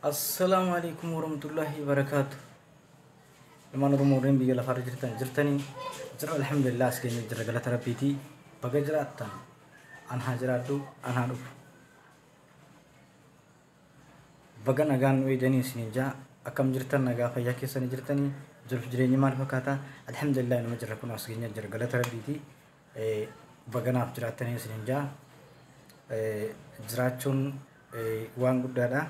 Assalaamu alaikum warahmatullahi wabarakaatu. Ilmaan Oromoo warreen biyya lafaarra jirtan jirtanii jira, alhamdulillah, as keenya jira, galata rabbiitii. Baga jiraattan, an haa jiraadhu, an haa dhufu. Baga nagaan nu eeganii isiniin jaa. Akkam jirtan? Nagaa fayyaa keessanii jirtanii? Jiruuf jireenyi maal fakkaata? Alhamdulillah, nama jira kun as keenya jira, galata rabbiitii. Baga naaf jiraattanii isiniin jaa. Jiraachuun waan guddaadha.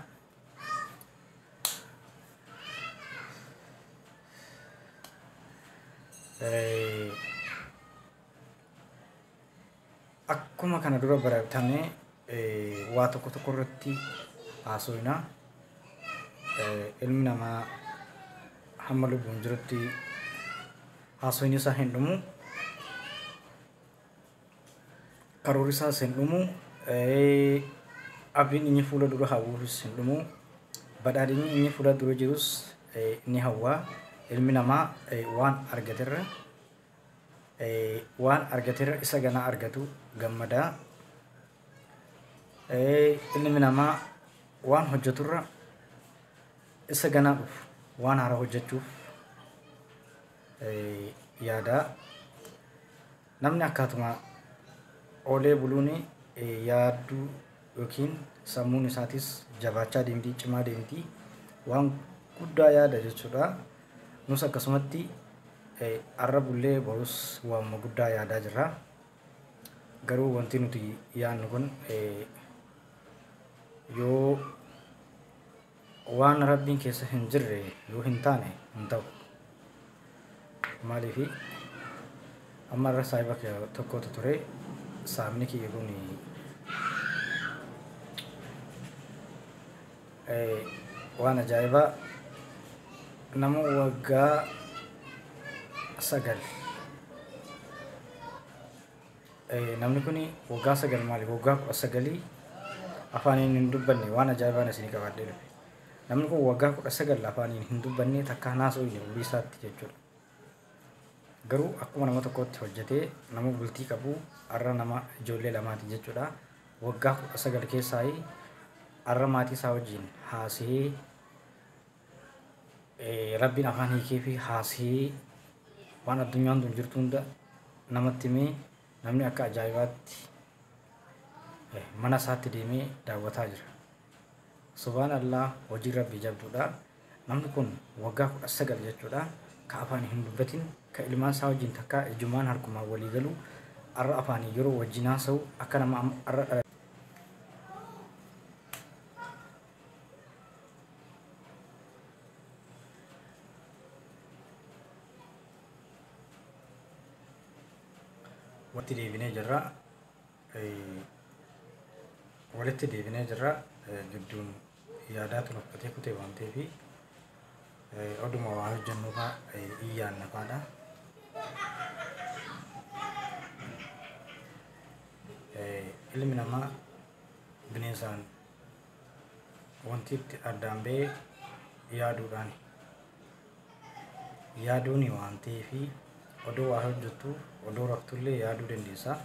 Akkuma kana dura baratame waa tokko tokko irratti haasofna. Ilmi namaa hamma lubbuun jirutti haasofni isaa hin dhumu. Karoorri isaas hin dhumu. Abdiin inni fuula dura hawwuus hin dhumu. Badhaadhinni inni fuula dura jirus ni hawwa. Ilmi namaa waan argaterra waan argaterra isa ganaa argatu gammadaa. Ilmi namaa waan hojjeturra isa ganaa dhufu waan haaraa hojjechuuf yaadaa. Namni akkaatuma oolee buluun yaadduu yookiin sammuun isaatis jabaachaa deemti, cimaa deemti, waan guddaa yaada jechuudha. Nus akkasumatti arra bullee borus waanuma guddaa yaadaa jirra. Garuu wanti nuti yaadnu kun yoo waan rabbiin keessa hin jirre yoo hin taane hin ta'u. Maaliifi, amma irra saahiba tokkotu ture. Saahibni kiyya kun waan ajaa'ibaa, nama waggaa 9, namni kun waggaa 9, maali, waggaa 19 afaaniin hin dubbanne. Waan ajaa'ibaan isinii qabadhee dhufe. Namni kun waggaa 19 afaaniin hin dubbanne, takka haasofne umurii isaatti jechuudha. Garuu akkuma nama tokkotti hojjetee, nama bultii qabu, har'a nama ijoollee lamaati jechuudha. Waggaa 19 keessaa har'a maatii isaa wajjin haasa'ee, rabbiin afaan hiikee fi haasa'ee, waan addunyaan tun jirtu hunda namatti himee, namni akka ajaa'ibaatti mana isaatti deemee daawwataa jira. Subhaan Allah, hojii rabbii jabduudha. Namni kun waggaa 19 jechuudha. Ka afaan hin dubbatin, ka ilmaan isaa wajjin takka ijumaan harkumaan walii galu, har'a afaanii yeroo wajjin haasa'u akka nama har'a dhala. Walitti deebinee jirra. Walitti deebinee jirra. Gidduun yaadaatu nuffatee kutee waan ta'eef, oduma waa hojjennu fa'aa iyyaanna fa'aadha. Ilmi namaa bineensaan wanti itti addaan ba'ee yaaduudhaan. Yaaduuni waan ta'eef, odoo waa hojjettu, odoo raftullee yaaduu dandeessa.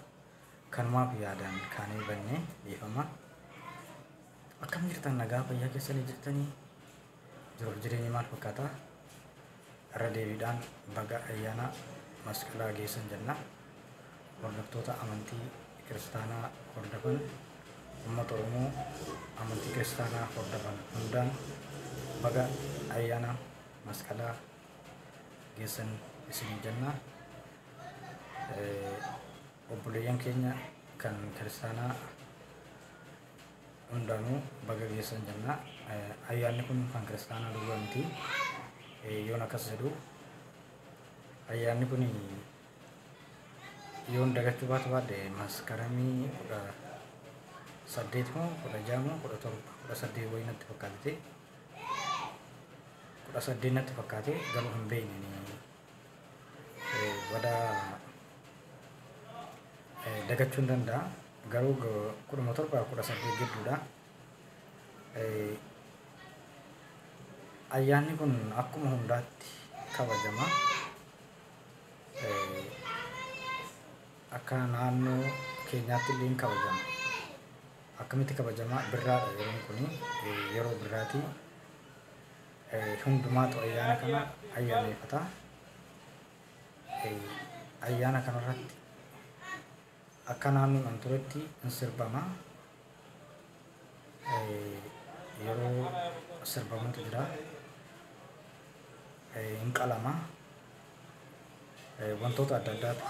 Kanumaaf yaadaan kaanee banne, dhiifama. Akkam jirtan? Nagaa fayyaa keessanii jirtanii? Jiruuf jireenyi maal fakkaata? Irra deebiidhaan baga ayyaana masqalaa geessan jenna. Hordoftoota amantii kiristaanaa hordofan, uummata Oromoo amantii kiristaanaa hordofan hundaan baga ayyaana masqalaa geessan isinii jenna. Obboleeyyan keenya kan kiristaanaa hundaanuu baga geessan jenna. Ayyaanni kun kan kiristaanaa duwwaa miti. Yoon akkas jedhu, ayyaanni kun yoon dagachuu baatu baadhe maskaramii 18 moo 16 moo 17, 18 wayii natti fakkaate, 18 natti fakkaate, garuu hin beekne, badaa dagachuu hin danda'a. Garuu 17, 18 gidduudha. Ayyaanni kun akkuma hundaatti kabajama. Akka naannoo keenyaatti illee ni kabajama. Akkamitti kabajama? Birraadha yeroon kun, yeroo birraati. Hundumaatu ayyaana kana ayyaaneffata. Ayyaana kanarratti akka naannoon an turetti hin sirbama. Yeroo sirbamutu jira. Hin qalama. Wantoota adda addaatu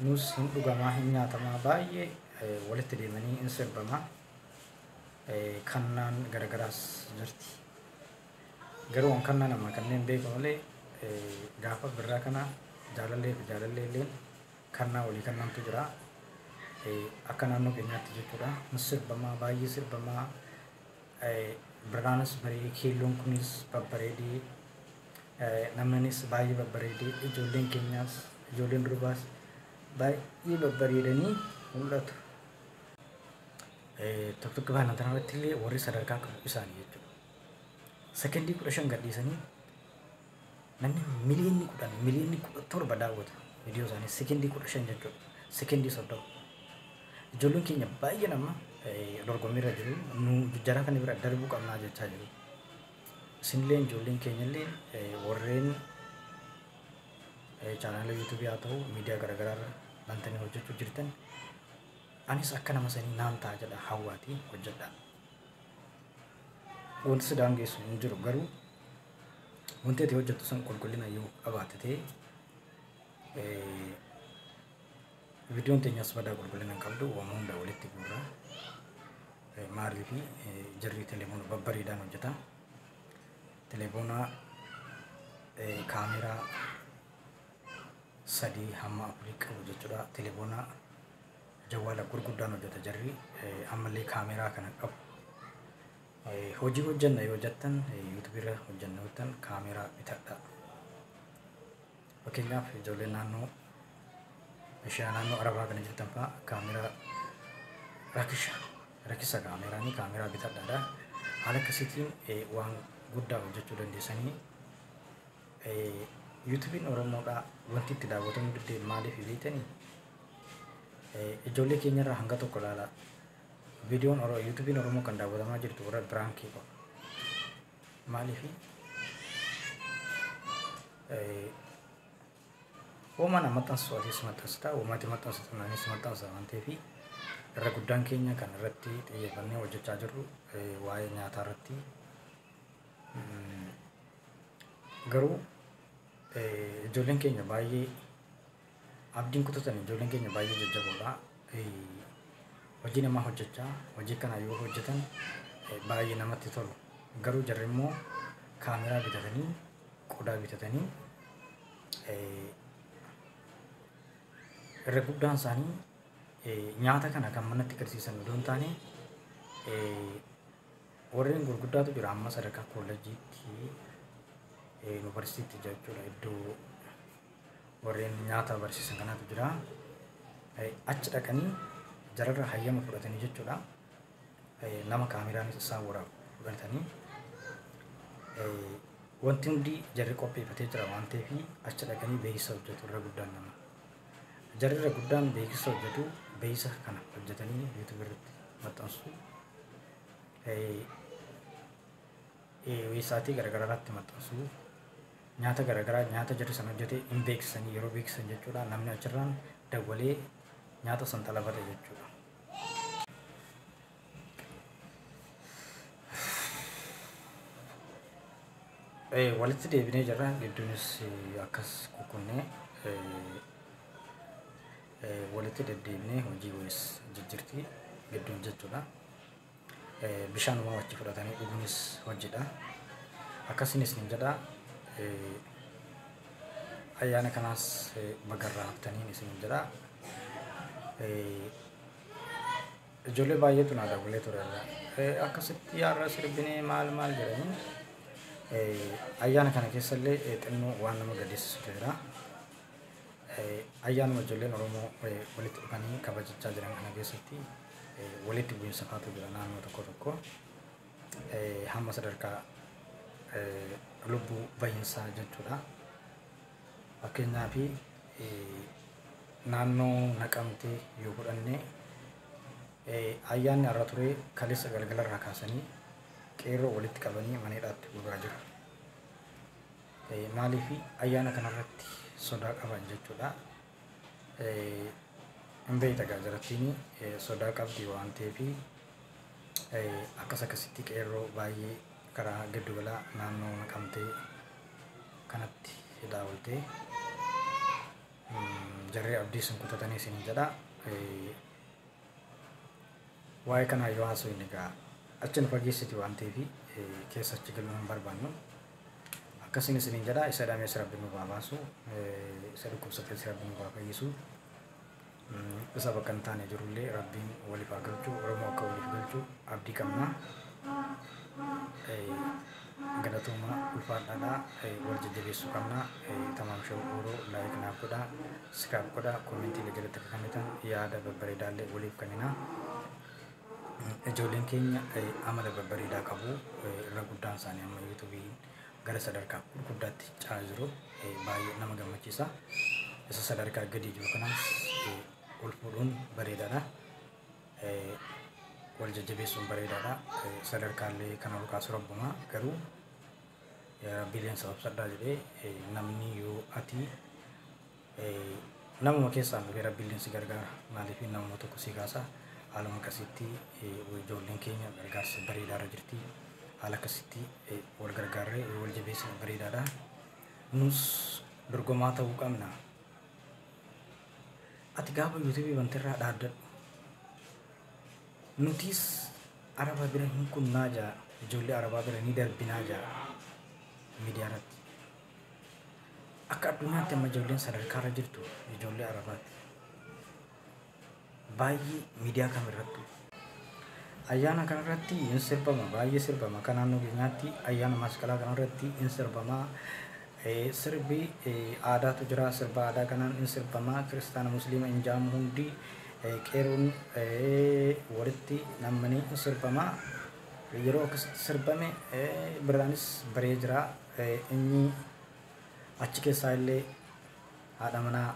nus hin dhugamaa, hin nyaatamaa, baay'ee walitti deemanii hin sirbama. Kannaan garagaraas jirti. Garuu waan kannaa nama kanneen beeku malee gaafa birraa kana jaalallee fi jaalallee illeen kannaa walii kannaantu jira. Akka naannoo keenyaatti jechuudha. Hin sirbamaa, baay'ee sirbamaa. Birraanis bareedee, keelloon kunis babbareedee, namnis baay'ee babbareedee, ijoolleen keenyaas ijoolleen durbaas baay'ee babbareedanii mul'atu. Tokko tokko baay'inaan irratti illee warri sadarkaa qabu isaanii jechuudha. Sekendii 15 gadhiisanii namni miliyoonni 10, miliyoonni 17 daawwata viidiyoo isaanii sekendii 15 jechuudha. Sekendii 30. Ijoolleen keenya baay'een amma dorgommiirra jiru. Nu jara kana bira darbuu qabnaa jechaa jiru. Isinillee ijoolleen keenya illee warreen chaanaala yuutuubii haa ta'u miidiyaa garaagaraa bantanii hojjechuu jirtan, anis akka nama sanii naan ta'a jedha hawwaatii hojjedha. Wanti si daangessu hin jiru, garuu wanti ati hojjettu sun qulqullina yoo qabaate ta'e, viidiyoon teenyas badaa qulqullina hin qabdu, waan hunda walitti guurra. Maarii fi jarri telefoona babbareedaan hojjeta. Telefoona kaameraa 3 hamma 4 qabu jechuudha. Telefoona jawwaala gurguddaan hojjeta jarri, ammallee kaameraa kana qabu. Hojii hojjenna yoo jettan, yuutuubii irra hojjenna yoo jettan, kaameraa bitadha. Fakkeenyaaf ijoolleen naannoo ishee naannoo Arabaa kana jirtan fa'aa kaameraa rakisha rakisa, kaameraanii kaameraa bitadhaadha. Haala akkasiitiin waan guddaa hojjechuu dandeessanii. Yuutuubiin Oromoodhaa wanti itti daawwatamuu didde maaliif beektanii? Ijoollee keenyarraa hanga tokko ilaalaa. Viidiyoon yuutuubiin Oromoo kan daawwatamaa jirtu warra biraankii qofa. Maaliif? Hooma na maxxansu atis maxxansita, hoomati maxxansitu anis maxxansa waan ta'eef, irra guddaan keenya kan irratti xiyyeeffannee hojjechaa jirru waa'ee nyaataa irratti. Garuu ijoolleen keenya baay'ee abdiin kutatan, ijoolleen keenya baay'ee jajjaboodha. Hojii namaa hojjechaa, hojii kana yoo hojjetan baay'ee namatti tolu. Garuu jarri immoo kaameraa bitatanii, qodaa bitatanii, irra guddaan isaanii nyaata kana kan manatti agarsiisan odoo hin taane, warreen gurguddaatu jira amma sadarkaa koolleejiitti, yuunivarsiitiitti jechuudha, iddoo warreen nyaata barsiisan kanaatu jira. Achi dhaqanii jararra hayyama fudhatanii jechuudha. Nama kaameraan isaan waraabu fudhatanii, wanti hundi jarri qopheeffatee jira waan ta'eef, achi dhaqanii beeksisa hojjetu irra guddaan nama. Jarri irra guddaan beeksisa hojjetu, beeksisa kana hojjetanii yuutuubii irratti maxxansu. Weessaatii garaagaraa irratti maxxansu. Nyaata garaagaraa, nyaata jarri sana hojjete hin beeksisanii, yeroo beeksisan jechuudha namni achirraan dawwalee nyaata san xalabata jechuudha. Walitti deebinee jirra, gidduunis akkas kukkunnee walitti deddeebinee hojii wayis jijjiirti gidduun jechuudha. Bishaanuma achi fudhatanii dhuguunis hojiidha. Akkasinis ni jedha. Ayyaana kanaas bagarraa haftaniin isin jedha. Ijoollee baay'eetu naa dabalee ture. Akkasitti har'a sirbinee maal maal jedhanii, ayyaana kana keessallee xinnoo waan nama gaddisiisu jira. Ayyaanuma ijoolleen Oromoo walitti dhufanii kabajachaa jiran kana keessatti walitti bu'iinsa faatu jira naannoo tokko tokko. Hamma sadarkaa lubbuu bahiinsaa jechuudha. Fakkeenyaaf naannoo Naqamtee yoo fudhanne, ayyaanni har'a ture kaleessa galgalarraa kaasanii Qeerroo walitti qabanii mana hidhaatti guuraa jiru. Maaliif ayyaana kanarratti sodaa qaban jechuudha. Hin beekta gaa jarattiin sodaa qabdi waan ta'eef akkas akkasitti qeerroo baay'ee karaa giddugalaa naannoo Naqamtee kanatti hidhaa ooltee jarree abdii isin kutatanii isin jedha. Waa'ee kanaa yoo haasofne egaa achi nu fageessiti waan ta'eef keessa achi galuu hin barbaannu. Akkasiin isiniin jedha. Isa hidhamees Rabbi nu haa baasu, isa dhukkubsatees Rabbi nu haa fayyisu. Isa bakka hin taane jirullee Rabbiin waliif haa galchu, Oromoo akka waliif galchu abdii qabna. Galatooma, ulfaadhaadha, wal jajjabeessuu qabna. Tamaam Show Oro like naaf godhaa, subscribe godhaa, koomentii jalatti akka kennitan yaada babbareedaallee waliif kennina. Ijoolleen keenya amala babbareedaa qabu. Irra guddaan isaanii amma yuutuubii gara sadarkaa gurguddaatti caa jiru, baay'ee nama gammachiisa. Isa sadarkaa gadi jiru kanaas ol fuudhuun bareedaadha. Wal jajjabeessuun bareedaadha. Sadarkaalee kana ol kaasu rabbuma, garuu rabbiileen sababsadhaa jedhee namni yoo ati namuma keessaan dhufee rabbiileen si gargaara. Maaliif namuma tokko si kaasa. Haaluma akkasitti ijoolleen keenya gargaarsa bareedaarra jirti. Haala akkasitti wal gargaarree wal jabeessine bareedaadha. Nus dorgomaa ta'uu qabna. Ati gaafa yuutuubii bantirraa dhaaddadhu. Nutis araba bira hin kunnaa jaa, ijoollee arabaa bira ni darbinaa jaa miidiyaa irratti. Akka addunyaatti amma ijoolleen sadarkaarra jirtu ijoollee arabaati. Baay'ee miidiyaa kam irrattu. Ayyaana kanarratti hin sirbama, baay'ee sirbama. Akka naannoo keenyaatti ayyaana masqalaa kanarratti hin sirbama. Sirbi aadaatu jira, sirba aadaa kanaan hin sirbama. Kiristaana musliima hin jaamu, hundi qeerroon walitti nammanii hin sirbama. Yeroo akkasitti sirbame birraanis baree jira. Inni achi keessaa illee haadha manaa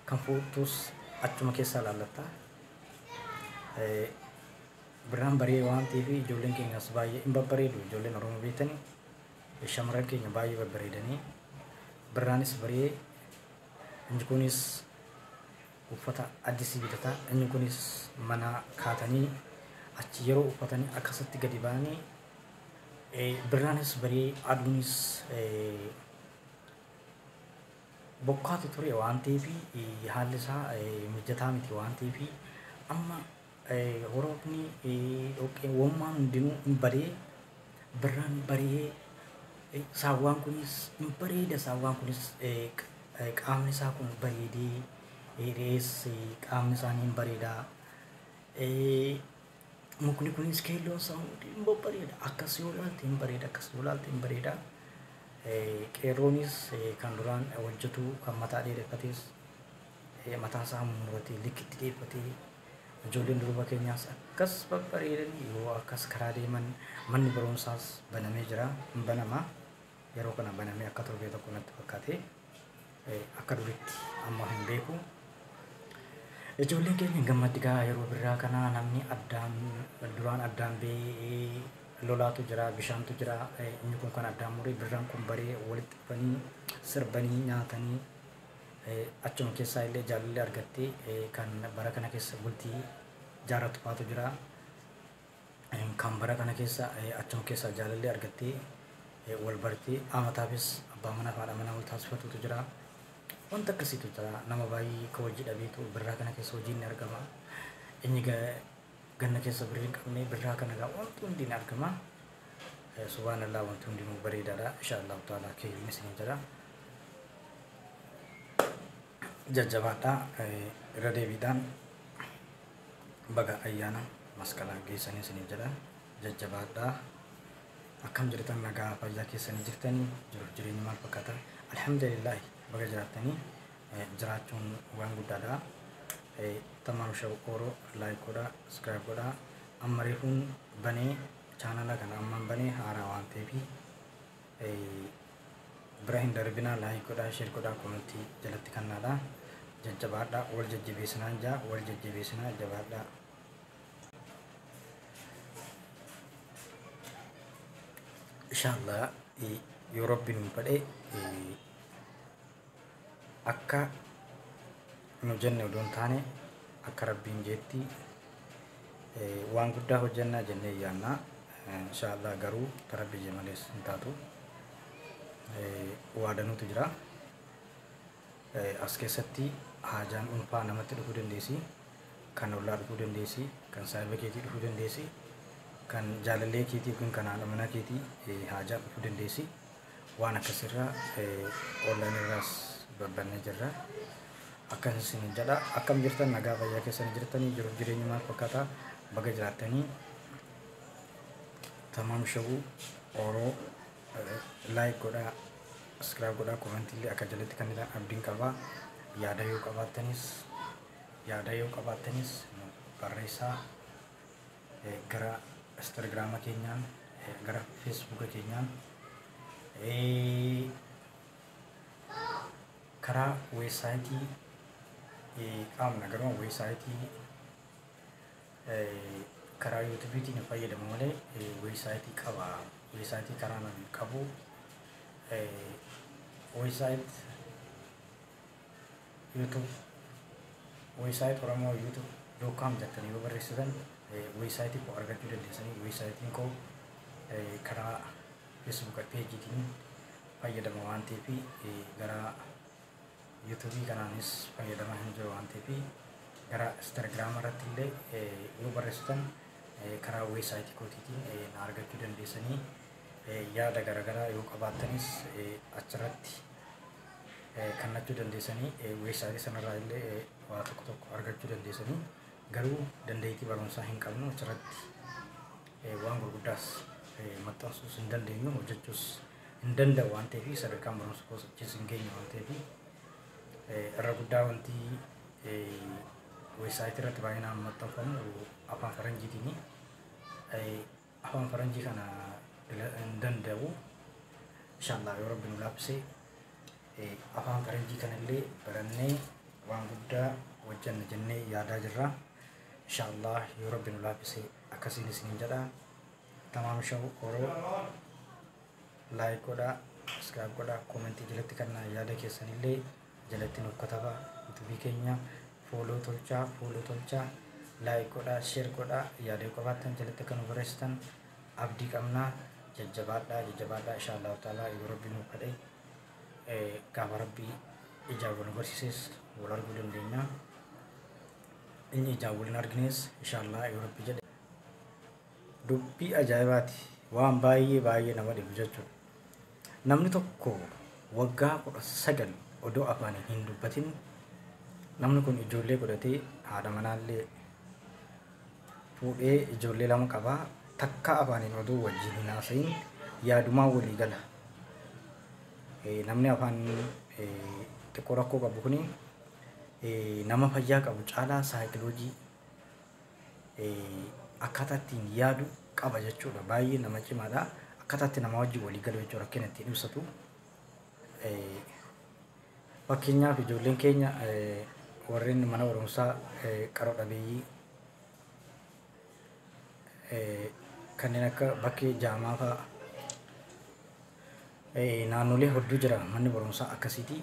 kan fuutus achuma keessaa laallatta. Birraan baree waan ta'eef ijoolleen keenyas baay'ee hin babbareedu. Ijoolleen Oromoo beektanii shamarran keenya baay'ee babbareedanii, birraanis baree, inni kunis uffata addisii bitata, inni kunis mana kaatanii achi yeroo uffatanii akkasitti gadi ba'anii, birraanis baree, aduunis bokkaatu ture waan ta'eef haalli isaa mijataa miti waan ta'eef, amma horoofni dhoqqeen wammaan hundinuu hin baree, birraan baree, saawwaan kunis hin bareeda, saawwaan kunis qaamni isaa kun bareedee, re'ees qaamni isaanii hin bareeda. Mukni kunis keelloon isaa hundi hin babbareeda. Akkas yoo ilaalte hin bareeda, akkas yoo ilaalte hin bareeda. Qeerroonis kan duraan hojjetu kan mataa dheereffates mataa isaa muratee likkitti dheeffatee, ijoolleen durba keenyaas akkas babbareedanii yoo akkas karaa deeman, manni barumsaas banamee jira, hin banama. Yeroo kana banamee akka torbee tokko natti fakkaate, akka duritti amma hin beeku. Ijoolleen keenya hin gammaddi gaa yeroo birraa kana. Namni addaan duraan addaan ba'ee lolaatu jira, bishaantu jira, inni kun kan addaan muree, birraan kun baree, walitti dhufanii sirbanii nyaatanii, achuma keessaa illee jaalalli argattee kan bara kana keessa bultii jaarratu faatu jira. Kan bara kana keessa achuma keessaa jaalalli argattee wal bartee amataafis abbaa manaa fi haadha manaa wal taasifatutu jira. Wanta akkasiitu jira. Nama baay'ee ka hojii dhabeetu birraa kana keessa hojiin ni argama. Inni ganna keessa birrii hin qabne birraa kana gaa wanti hundi ni argama. Subhaanallah, wanti hundinuu bareedaadha. Insha Allahu ta'ala keeyyiin isinii jira. Jajjabaadhaa, irra deebiidhaan baga ayyaana masqalaa geessanii isinii jedha. Jajjabaadhaa. Akkam jirtan? Nagaa fayyaa keessanii jirtanii? Jiruuf jireenyi maal fakkaata? Alhamdulillah, baga jiraattanii, jiraachuun waan guddaadha. Tamaam Show Oro like godhaa, subscribe godhaa. Amma reefuun banee chaanala kana, ammaan banee haaraa waan ta'eef bira hin darbinaa, like godhaa, share godhaa, komentii jalatti kennaadha. Jajjabaadhaa, wal jajjabeessinaan jaa, wal jajjabeessinaa, jabaadhaa. Inshaallah yoo Rabbi nu fedhe akka nu jenne odoo hin taane akka Rabbiin jeetti waan guddaa hojjannaa jennee yaanna. Inshaallah garuu ta Rabbi jee malees hin taatu. Waa danuutu jira. As keessatti haajaan dhuunfaa namatti dhufuu dandeessi. Kan ollaa dhufuu dandeessi. Kan saahiba keetii dhufuu dandeessi. Kan jaalallee keetii yookiin kan haadha manaa keetii haajaan dhufuu dandeessi. Waan akkasirraa online irraas babbannee jirra. Akkas isin jedha. Akkam jirtan, nagaa fayyaa keessan jirtanii? Jiruuf jireenyi maal fakkaata? Baga jiraattanii. Tamaam Shawuu Oroo like godhaa, subscribe godhaa, comment illee akka jalatti kan jedhan abdiin qabaa. Yaada yoo qabaattanis barreessaa gara Instagiraama keenyaan, gara Feesbuuka keenyaan, karaa weebsaayitii qaamna. Garuu weebsaayitii karaa yuutuubiitiin fayyadamu malee weebsaayitii qaba. Weebsaayitii karaa nan qabu website YouTube, website Oromoo YouTube.com jettanii yoo barreessitan weebsaayitii koo argachuu dandeessanii. Weebsaayitiin koo karaa Feesbuuka peejiitiin fayyadama waan ta'eef, gara yuutuubii kanaanis fayyadamaa hin jiru waan ta'eef, gara Instagiraama irratti illee yoo barreessitan karaa weebsaayitii kootiitiin na argachuu dandeessanii. Yaada garaagaraa yoo qabaattanis achirratti kannachuu dandeessanii, weebsaayitii sanarraa illee waa tokko tokko argachuu dandeessanii. Garuu dandeettii barumsaa hin qabnu, achirratti waan gurguddaas maxxansuus hin dandeenyu, hojjechuus hin danda'u waan ta'eef, sadarkaan barumsa koos achis hin geenye waan ta'eef, irra guddaa wanti weebsaayitii irratti baay'inaan maxxanfamu afaan faranjiitiini. Afaan faranjii kana hin danda'u. Inshaallah yoo Rabbi nu laaffise afaan faranjii kanallee barannee waan guddaa hojjanna jennee yaadaa jirra. Inshaallah yoo Rabbi nu laaffise akkasiin isiniin jedha. Tamaam Shawu Oroo like godhaa, subscribe godhaa, koomentii jalatti kan yaada keessanillee jalatti nuuf katabaa. Yuutuubii keenya follow tolchaa, follow tolchaa, like godhaa, share godhaa, yaada yoo qabaattan jalatti akka nu barreessitan abdii qabnaa. Jajjabaadhaa, jajjabaadhaa. Inshaallahu ta'ala yoo Rabbi nuuf kadhe gaafa Rabbii ijaan wal agarsiises wal arguu dandeenya. Inni ijaan wal hin argines inshaallah yoo Rabbi jedhe. Dubbii ajaa'ibaati, waan baay'ee baay'ee nama dhibu jechuudha. Namni tokko waggaa 19 odoo afaaniin hin dubbatin, namni kun ijoollee godhatee, haadha manaallee fuudhee, ijoollee lama qabaa, takka afaaniin odoo wajjin hin haasayin yaadumaa walii gala. Namni afaan xiqqoo rakkoo qabu kuni nama fayyaa qabu caalaa saayikiloojii akkaataa ittiin yaadu qaba jechuudha. Baay'ee nama cimaadha. Akkaataa itti nama wajjin walii galu jechuudha, rakkina ittiin ibsatu. Fakkeenyaaf ijoolleen keenya warreen mana barumsaa qaroo dhabeeyyii kanneen akka bakkee jaamaa fa'a, naannolee hedduu jira manni barumsaa akkasiiti.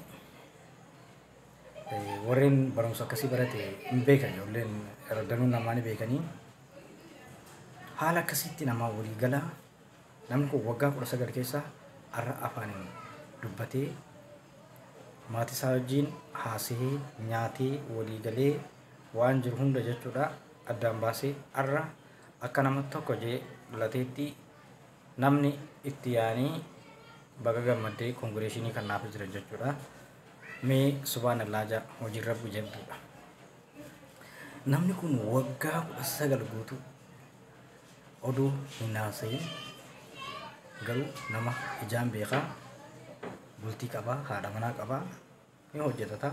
Warreen barumsa akkasii barate hin beekan, ijoolleen danuun namaa ni beekanii. Haala akkasiitti namaa walii galaa. Namni kun waggaa 19 keessa har'a afaaniin dubbatee, maatii isaa wajjin haasa'ee, nyaatee, walii galee, waan jiru hunda jechuudha addaan baasee, har'a akka nama tokko jee dhalateetti namni itti yaanii baga gammaddee congratulation kan naaf jiran jechuudha. Mee subhaanallaa jaa, hojiin Rabbi jabduudha. Namni kun waggaa 19 guutuu oduu hin haasayin, garuu nama ijaan beekaa, bultii qabaa, haadha manaa qabaa, ni hojjetata.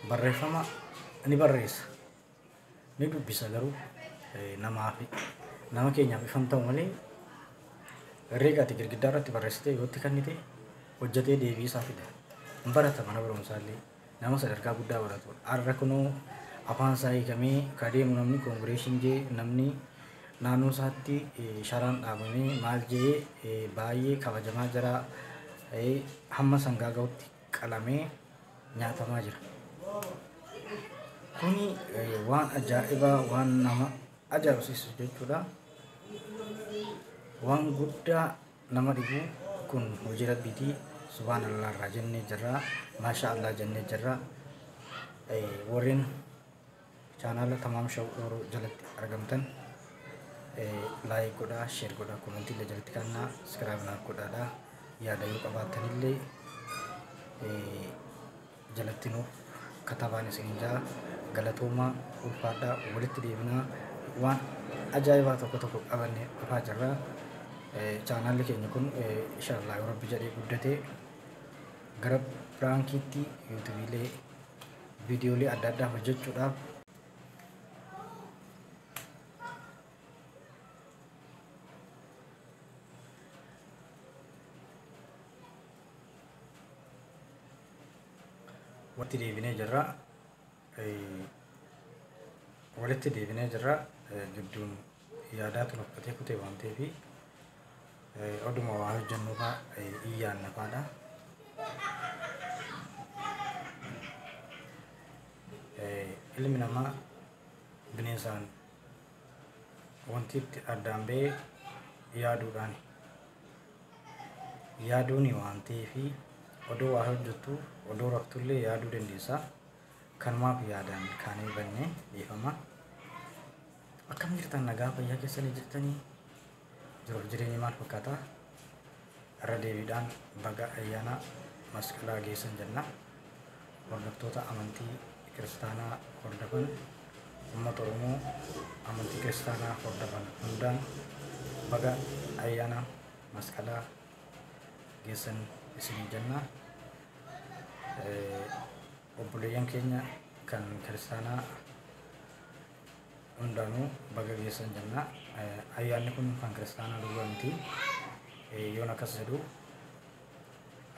Barreeffama ni barreessa, ni dubbisa, garuu namaaf nama keenyaaf ifan ta'u malee herreega ati girgiddaa irratti barreessitee yoo itti kennite hojjetee deebii isaa fida. Hin barata, mana barumsaallee nama sadarkaa guddaa baratudha. Har'a kunoo afaan isaa hiikamee ka deemu, namni congratulation jee, namni Naannoo isaatti sharaan dhaabamee maal jedhee baay'ee kabajamaa jira. Hamma sangaa gahutti qalamee nyaatamaa jira. Kuni waan ajaa'ibaa, waan nama ajaa'ibsiisu jechuudha. Waan guddaa nama dhibu kun hojii Rabbiiti. Subhaanallah irraa jennee jirra. Maasha Allah jennee jirra. Warreen chaanaala Tamaam Show Oroo jalatti argamtan like godhaa, share godhaa, comment illee jalatti kennaa, subscribe naaf godhaadha. Yaada yoo qabaattanillee jalatti nuuf katabaan isiniin jaa. Galatoomaa, ulfaadhaa, walitti deebinaa, waan ajaa'ibaa tokko tokko qabannee dhufaa jirra. Chaanaalli keenya kun inshallah yoo Rabbi jedhee guddatee gara prankiitti YouTubeiilee viidiyoolee adda addaa hojjechuudhaaf walitti deebinee jirra. Walitti deebinee jirra. Gidduun yaadaatu nuffatee kutee waan ta'eef oduma waa hojjennu fa'aa iyyaanna fa'aadha. Ilmi namaa bineensaan wanti itti addaan ba'ee yaaduudhaan. Yaaduun waan ta'eef odoo waa hojjettu, odoo raftullee yaaduu dandeessa. Kanumaaf yaadaan kaanee bannee dhiifama. Akkam jirtan, nagaa fayyaa keessanii jirtanii? Jiruuf jireenyi maal fakkaata? Irra deebiidhaan baga ayyaana Masqalaa geessan jenna. Hordoftoota amantii kiristaanaa hordofan, uummata Oromoo amantii kiristaanaa hordofan hundaan baga ayyaana Masqalaa geessan isinii jenna. Obboleeyyan keenya kan kiristaanaa hundaanuu baga geessan jenna. Ayyaanni kun kan kiristaanaa duwwaa miti. Yoon akkas jedhu,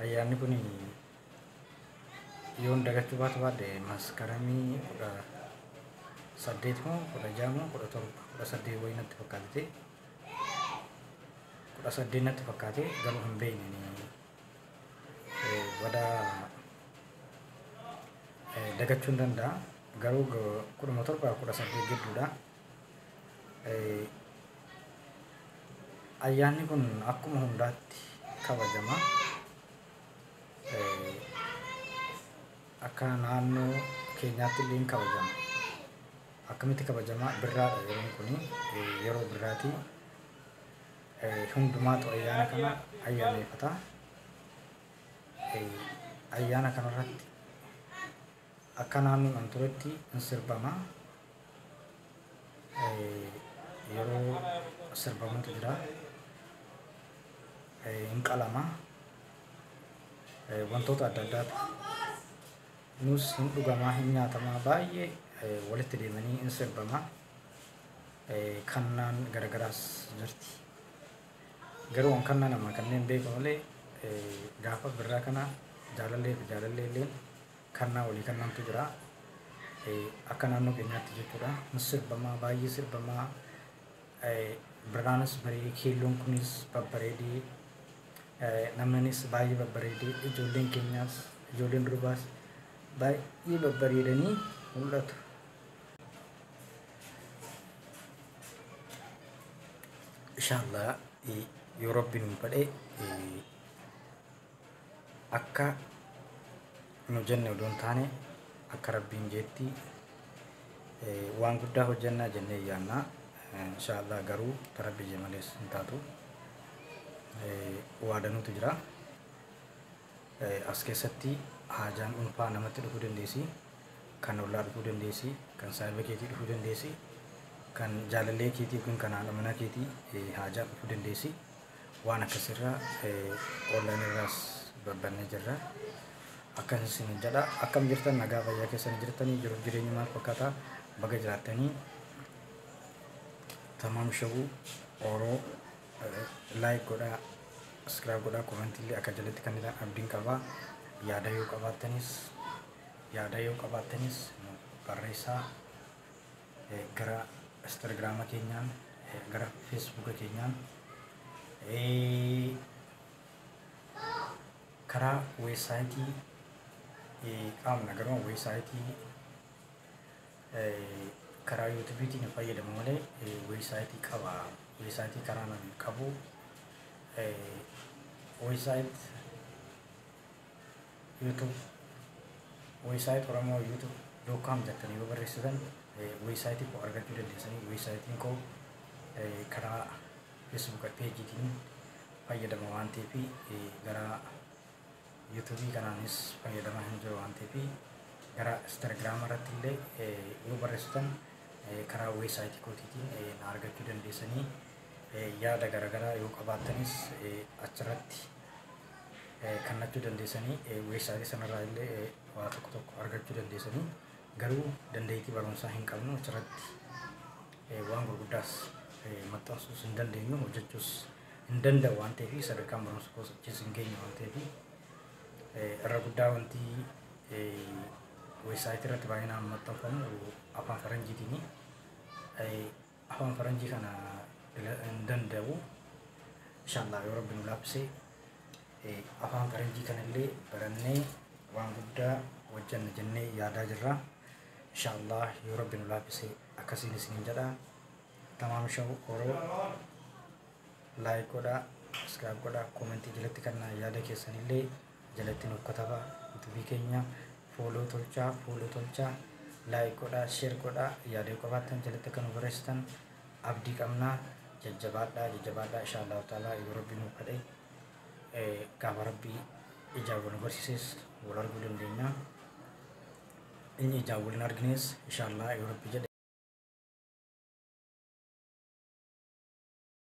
ayyaanni kun yoon dagachuu baatu baadhe maskaramii 18 moo 16 moo 17, 18 wayii natti fakkaate, 18 natti fakkaate, garuu hin beekne, badaa dagachuu hin danda'a. Garuu 17, 18 gidduudha. Ayyaanni kun akkuma hundaatti kabajama. Akka naannoo keenyaatti illee kabajama. Akkamitti kabajama? Birraadha yeroon kuni, yeroo birraati. Hundumaatu ayyaana kana ayyaaneffata. Ayyaana kanarratti akka naannoon an turetti hin sirbama. Yeroo sirbamutu jira. Hin qalama. Wantoota adda addaatu nus hin dhugamaa, hin nyaatamaa, baay'ee walitti deemanii hin sirbama. Kannaan garagaraas jirti. Garuu waan kannaa nama kanneen beeku malee, gaafa birraa kana jaalallee fi jaalallee illee kannaa walii kannaantu jira. Akka naannoo keenyaatti jechuudha. Hin sirbamaa, baay'ee sirbamaa. Birraanis bareedee, keelloon kunis babbareedee, namnis baay'ee babbareedee, ijoolleen keenyaas, ijoolleen durbaas baay'ee babbareedanii mul'atu. Inshallah yoo Rabbi nu fedhe, akka nu jenne odoo hin taane akka Rabbiin jeetti waan guddaa hojjannaa jennee yaanna. Inshallah garuu Rabbi jee malees hin taatu. Waadanuutu jira. As keessatti haajaan dhuunfaa namatti dhufuu dandeessi. Kan ollaa dhufuu dandeessi. Kan saahiba keetii dhufuu dandeessi. Kan jaalallee keetii yookiin kan haadha manaa keetii haajaan dhufuu dandeessi. Waan akkasirraa online irraas babbannee jirra. Akkas isin jedha. Akkam jirtan, nagaa fayyaa keessan jirtanii? Jiruuf jireenyi maal fakkaata? Baga jiraattanii. Tamaam Show Oroo like godhaa, subscribe godhaa, commentii illee akka jalatti kan isaan abdiin qabaa. Yaada yoo qabaattanis barreessaa gara Instagrama keenyaan. gara Feesbuuka keenyaan karaa weebsaayitii qaamna garuu weebsaayitii karaa yuutuubiitiin fayyadamu malee weebsaayitii qaba. Weebsaayitii karaa nan qabu weebsaayit YouTube weebsaayit Oromoo YouTube dot com jettanii yoo barreessitan weebsaayitii koo argachuu dandeessanii. Weebsaayitiin koo karaa Feesbuuka peejiitiin fayyadama waan ta'eef, gara yuutuubii kanaanis fayyadamaa hin jiru waan ta'eef, gara Instagiraama irratti illee yoo barreessitan karaa weebsaayitii kootiitiin na argachuu dandeessanii. Yaada garaagaraa yoo qabaattanis achirratti kannachuu dandeessanii, weebsaayitii sanarraa illee waa tokko tokko argachuu dandeessanii. Garuu dandeettii barumsaa hin qabnu, achirratti waan gurguddaas maxxansuus hin dandeenyu, hojjechuus hin danda'u waan ta'eef, sadarkaan barumsa koos achis hin geenye waan ta'eef, irra guddaa wanti weebsaayitii irratti baay'inaan maxxanfamu afaan faranjiitiini. Afaan faranjii kana hin danda'u. Inshallah yoo Rabbi nu laaffise afaan faranjii kanallee barannee waan guddaa hojjanna jennee yaadaa jirra. Inshallah yoo Rabbi nu laaffise akkasiin isiniin jedha. Tamaam Show Oroo like godhaa, subscribe godhaa, koomentii jalatti kan yaada keessanillee jalatti nuuf katabaa. Yuutuubii keenya follow tolchaa, follow tolchaa, like godhaa, share godhaa, yaada yoo qabaattan jalatti akka nu barreessitan abdii qabnaa. Jajjabaadhaa, jajjabaadhaa. Inshallah ta'ala yoo Rabbi nuuf kadhe gaafa Rabbii ijaan wal agarsiises wal arguu dandeenya. Inni ijaan wal hin argines inshallah yoo Rabbi jedhe.